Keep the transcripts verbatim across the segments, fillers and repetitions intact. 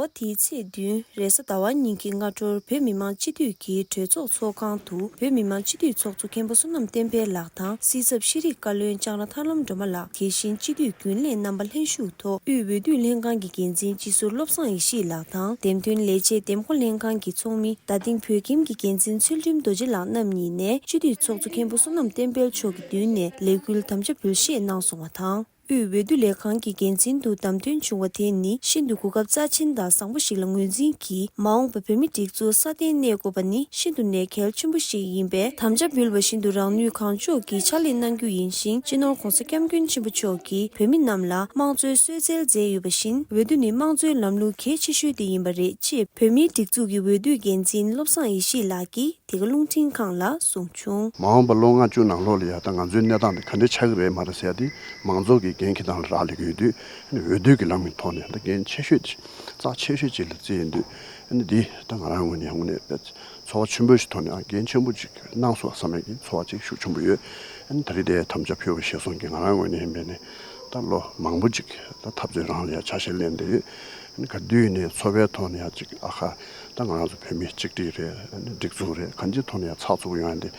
ཟླ་བ་འདིའི་ཚེས་བདུན་རེས་གཟའ་ཟླ་བ་ཉིན་གྱི་སྔ་དྲོར་བོད་མི་མང་སྤྱི་འཐུས་ཀྱི་གྲོས་ཚོགས་ཚོགས་ཁང་དུ་བོད་མི་མང་སྤྱི་འཐུས་ཚོགས་གཙོ་མཁན་པོ་བསོད་ནམས་བསྟན་འཕེལ་ལགས་དང་སྲིད་ཚབ་ཤེས་རིག་བཀའ་བློན་ལྕང་ར་ཐར་ལམ་སྒྲོལ་མ་ལགས། དེ་བཞིན་སྤྱི་འཐུས་རྒྱུན་ལས་རྣམ་པ་ལྷན་ཞུགས་ཐོག་དབུས་འོས་བསྡུ་ལྷན་ཁང་གི་འགན་འཛིན་སྤྱི་ཟུར་བློ་བཟང་ཡེ་ཤེས་ལགས་དང་། འདེམས་ཐོན་ལས་བྱེད་འདེམས་བསྐོ་ལྷན་ཁང་གི་ཚོགས་མི་རྡ་སྟེང་བོད་ཁྱིམ་གྱི་འགན་འཛིན་ཚུལ་ཁྲིམས་རྡོ་རྗེ་ལགས་རྣམ་གཉིས་ནས་སྤྱི་འཐུས་ཚོགས་གཙོ་མཁན་པོ་བསོད་ནམས་བསྟན་འཕེལ་མཆོག་གི་མདུན་ནས་ལས་འགུལ་དམ་བཅའ་འབུལ་བཞེས་གནང་སོང་བ་དང་། དབུས་འོས་བསྡུ་ལས་ཁང་གི་འགན་འཛིན་དུ་བདམས་ཐོན་བྱུང་བ་དེ་ནི་ཤིན་ཏུ་གོ་སྐབས་རྩ་ཆེན་དང་བཟང་པོ་ཞིག་ལ་ངོས་འཛིན་གྱིས། མ་འོངས་པ་བོད་མིའི་སྒྲིག་འཛུགས་སྲ་བརྟན་གནས་དགོས་པ་ནི་ཤིན་ཏུ་ནས་གལ་ཆེན་པོ་ཞིག་ཡིན་པས། དམ་བཅའ་འབུལ་བ་བཞིན་དུ་རང་ནུས་གང་ལྕོགས་ཀྱིས་ཕྱག་ལས་གནང་རྒྱུ་ཡིན་ཞིང་། སྤྱི་ནོར་༸གོང་ས་༸སྐྱབས་མགོན་ཆེན་པོ་མཆོག་གིས་བོད་མི་རྣམས་ལ་དམངས་གཙོའི་གསོལ་སྩལ་མཛད་ཡོད་པ་བཞིན། འོས་བསྡུ་ནི་དམངས་གཙོའི་ལམ་ལུགས་གལ་ཆེ་ཤོས་དེ་ཡིན་པ་རེད་ཅེས། བོད་མིའི་སྒྲིག་འཛུགས་ཀྱི་འོས་བསྡུའི་འགན་འཛིན་བློ་བཟང་ཡེ་ཤེས་ལགས་ཀྱིས་འདི་ག་རླུང་འཕྲིན་ཁང་ལ་གསུངས་བྱུང་། མ་འོངས་པ་ལོ་ལྔ་བཅུ་ནང་ལོགས་ལ་ཡ་ད་ང་ཚོའི་གནས་སྟངས་འདི་ག་འདྲ་ཆགས་ཀྱི་རེད་མ་རེད་ཟེར་ཡ་དེ་མང་ཚོགས་ཀྱི་འགན་འཁྱེར་སྟངས་ལ་རག་ལས་ཀྱི་ཡོད་དུས། ཨ་ནི་འོས་བསྡུ་གི་ལམ་གྱི་ཐོག་ནས་ད་འགན་ཆེ་ཤོས་དེ་རྩ་ཆེ་ཤོས་ཅིག་ལ་བརྩིས་ཡིན་དུས། ཨ་ནི་འདི་ད་ང་རང་ངོས་ནས་དངོས་གནས་དཔེ་ཚོར་བ་ཆེན་པོ་ཞིག་ཐོག་ནས་ཨ་འགན་ཆེན་པོ་ཅིག་གནང་སོང་བསམ་ཡ་གི་ཚོར་བ་ཅིག་ཤུགས་ཆེན་པོ་ཡོད། ཨ་ནི་ད་རེས་དེ་དམ་བཅའ་ཕུལ་བ་ཞེས་སོང་གི་ང་རང་ངོས་ནས་ཡིན་པས་ནི་ད་ལོ་མང་པོ་ཅིག་ད་འཐབ་རྩོད་རང་ལ་ཡ་ཆ་ཤས་ལེན་བསྡད་ཡོད། ཨ་ནི་ག་དུས་ནས་ཚོར་བའི་ཐོག་ནས་ཡ་ཅིག་ཨ་ཁ་ད་ང་རང་ཚོ་བོད་མི་གཅིག་སྒྲིལ་རེད། ཨ་ནི་སྒྲིག་འཛུགས་རེད། གང་ཅིའི་ཐོག་ནས་ཡ་ཚགས་ཚུད་ཡོང་ཡ་འདི་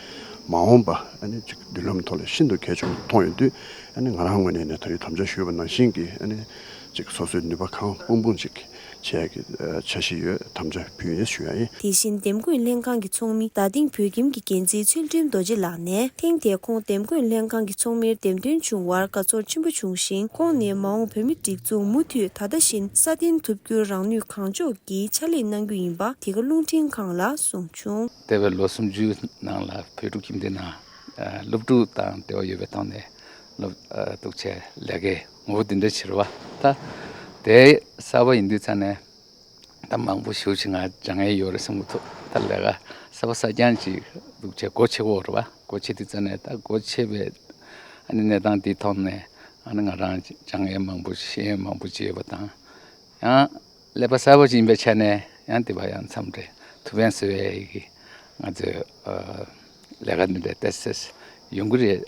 མ་འོངས་པ་ཨ་ནི་ཅིག་མདུན་ལམ་ཐོག་ལ་ཤིན་ཏུ་གལ་ཆེན་པོ་མཐོང་ཡོང་དུས། ཨ་ནི་ང་རང་ངོས་ནས་ནི་ད་རེས་དམ་བཅའ་ཞུས་པ་ནང་བཞིན་གྱི་ཨ་ནི་ཅིག་སོ་སོའི་ནུས་པ་གང་སྤུངས་སྤུངས་ཅིག་བྱས་ཀྱི་འཆར་གཞི་ཡོད། དམ་བཅའ་ཕུལ་ཡིན་ཞུ་ཡ་ཡིན། དེ་བཞིན་འདེམས་བསྐོ་ལྷན་ཁང་གི་ཚོགས་མི་རྡ་སྟེང་བོད་ཁྱིམ་གྱི་འགན་འཛིན་ཚུལ་ཁྲིམས་རྡོ་རྗེ་ལགས་ནས། ཐེངས་དེ་ཁོང་འདེམས་བསྐོ་ལྷན་ཁང་གི་ཚོགས་མིར་འདེམས་ཐོན་བྱུང་བར་དགའ་ཚོར་ཆེན་པོ་བྱུང་ཞིང་། ཁོང་ནས་མ་འོངས་བོད་མི་སྒྲིག་འཛུགས་མུ་མཐུད་ད་ལྟ་བཞིན་སྲ་བརྟན་ཐུབ་རྒྱུར་རང་ནུས་གང་ལྕོགས་ཀྱིས་ཕྱག་ལས་གནང་རྒྱུ་ཡིན་པ་འདི་ག་རླུང་འཕྲིན་ཁང་ལ་གསུངས་བྱུང་། འདས་པའི་ལོ་སུམ་ཅུ་ནང་ལ་བོད་ཕྲུག་ཁྱིམ་སྡེ་ནང་སློབ་ཕྲུག་དང་འབྲེལ་བ་ཡོད་པའི་ཐོག་ནས་སློབ་འདུག་བྱས་ལས་ཀའི་ངོ་བོ་འདི་འདྲ་ཕྱིར་བ་ད་དེ་གསར་པ་ཡིན་དུས་ཙང་ནས། ད་མང་པོ་ཞེ་པོ་ཅིག་ང་སྦྱང་ཡས་ཡོད་རེད་བསམ་གྱི་འདུག་ད་ལས་ཀ་གསར་པ་གསར་རྐྱང་ཅིག་འདུག་བྱས་སྒོ་ཕྱེ་དགོས་རེད་བ། སྒོ་ཕྱེ་དུས་ཙང་ནས་ད་སྒོ་ཕྱེ་བའི་ཨ་ནི་གནས་སྟངས་འདིའི་ཐོག་ནས་ཨ་ནི་ང་རང་སྦྱང་ཡས་མང་པོ་ཤེས་ཡས་མང་པོ་ཅིག་ཡོད་པ་དང་། ཡང་ཀླད་པ་གསར་པ་ཅིག་ཡིན་པའི་ཆ་ནས་ཡང་དེ་བ་ཡང་མཚམས་རེ་ཐུགས་ཕན་གསོས་ཡས་ཀྱི་ང་ཚོས་ལས་ཀ་འདི་འདྲ་ཏོག་ཙམ་ཡོང་གི་རེད་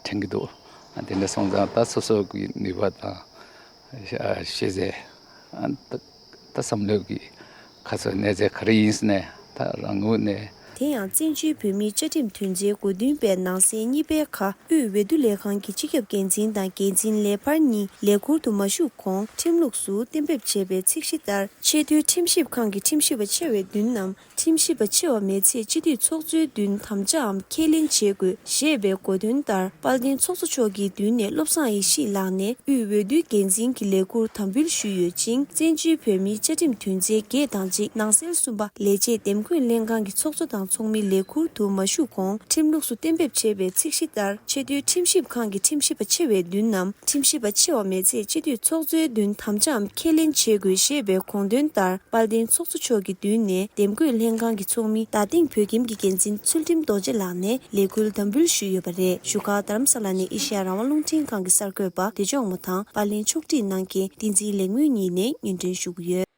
དྲན་གྱི་འདུག་ཨ་དེ་འདྲ་སོང་ཙང་ད་སོ་སོ་གི་ནུས་པ་དང་ཤེས་ཚད་ཨ་ད་ད་བསམ་བློ་གི་ཁ་ཚོ་གནས་ཚད་ག་རེ་ཡིན་ཟེར་ནས་ད་རང་ངོས་ནས། དེ་ཡང་བཙན་བྱོལ་བོད་མིའི་བཅའ་ཁྲིམས་དོན་ཚན་དགུ་བདུན་པའི་ནང་གསེས་གཉིས་པའི་ཁ་དབུས་འོས་བསྡུ་ལས་ཁང་གི་སྤྱི་ཁྱབ་འགན་འཛིན་དང་འགན་འཛིན་ལས་འཕར་གཉིས་ལས་ཁུར་དུ་མ་ཞུགས་གོང་ཁྲིམས་ལུགས་སུ་གཏན་འབེབས་བྱས་པའི་ཚད་གཞི་ལྟར་ཆེས་མཐོའི་ཁྲིམས་ཞིབ་ཁང་གི་ཁྲིམས་ཞིབ་པ་ཆེ་བའི་མདུན་ནམ། ཁྲིམས་ཞིབ་པ་ཆེ་བ་མེད་ཚེ་སྤྱི་འཐུས་ཚོགས་གཙོའི་མདུན་དམ་བཅའམ་ཁས་ལེན་བྱེད་དགོས་ཞེས་པའི་གོ་དོན་ལྟར། དཔལ་ལྡན་ཚོགས་གཙོ་མཆོག་གི་མདུན་ནས་བློ་བཟང་ཡེ་ཤེས་ལགས་ནས་དབུས་འོས་བསྡུའི་འགན་འཛིན་གྱི་ལས་ཁུར་དམ་འབུལ་ཞུས་ཡོད་ཅིང་། བཙན་བྱོལ་བོད་མིའི་བཅའ་ཁྲིམས་དོན་ཚན་བརྒྱད་དང་གཅིག་ནང་གསལ་གསུམ་པ་ལས་བྱེད་འདེམས་བསྐོ་ལྷན་ཁང་གི་ཚོགས་གཙོ་དང་ཚོགས་མི་ལས་ཁུར་དུ་མ་ཞུགས་གོང་ཁྲིམས་ལུགས་སུ་གཏན་འབེབས་བྱས་པའི་ཚད་གཞི་ལྟར་ཆེས་མཐོའི་ཁྲིམས་ཞིབ་ཁང་གི་ཁྲིམས་ཞིབ་པ་ཆེ་བའི་མདུན་ནམ། ཁྲིམས་ཞིབ་པ་ཆེ་བ་མེད་ཚེ་སྤྱི་འཐུས་ཚོགས་གཙོའི་མདུན་དམ་བཅའམ་ཁས་ལེན་བྱེད་དགོས་ཞེས་པའི་དགོངས་དོན་ལྟར། དཔལ་ལྡན་ཚོགས་གཙོ་མཆོག་གི་མདུན་ནས་འདེམས་བསྐོ་ལྷན་ཁང་གི་ཚོགས་མི་རྡ་སྟེང་བོད་ཁྱིམ་གྱི་འགན་འཛིན་ཚུལ་ཁྲིམས་རྡོ་རྗེ་ལགས་ནས་ལས་འཁུར་དམ་འབུལ་ཞུས་ཡོད་པ་རེད། བཞུགས་སྒར་རྡ་རམ་ས་ལ་ནས་ཨེ་ཤེ་ཡ་རང་དབང་རླུང་འཕྲིན་ཁང་གི་གསར་འགོད་པ་བདེ་མཆོག་མོ་དང་པར་ལེན་ཕྱོགས་སྒྲིག་གནང་མཁན་བསྟན་འཛིན་ལེགས་སྨོན་གཉིས་ནས་སྙན་སྒྲོན་ཞུ་གི་ཡོད།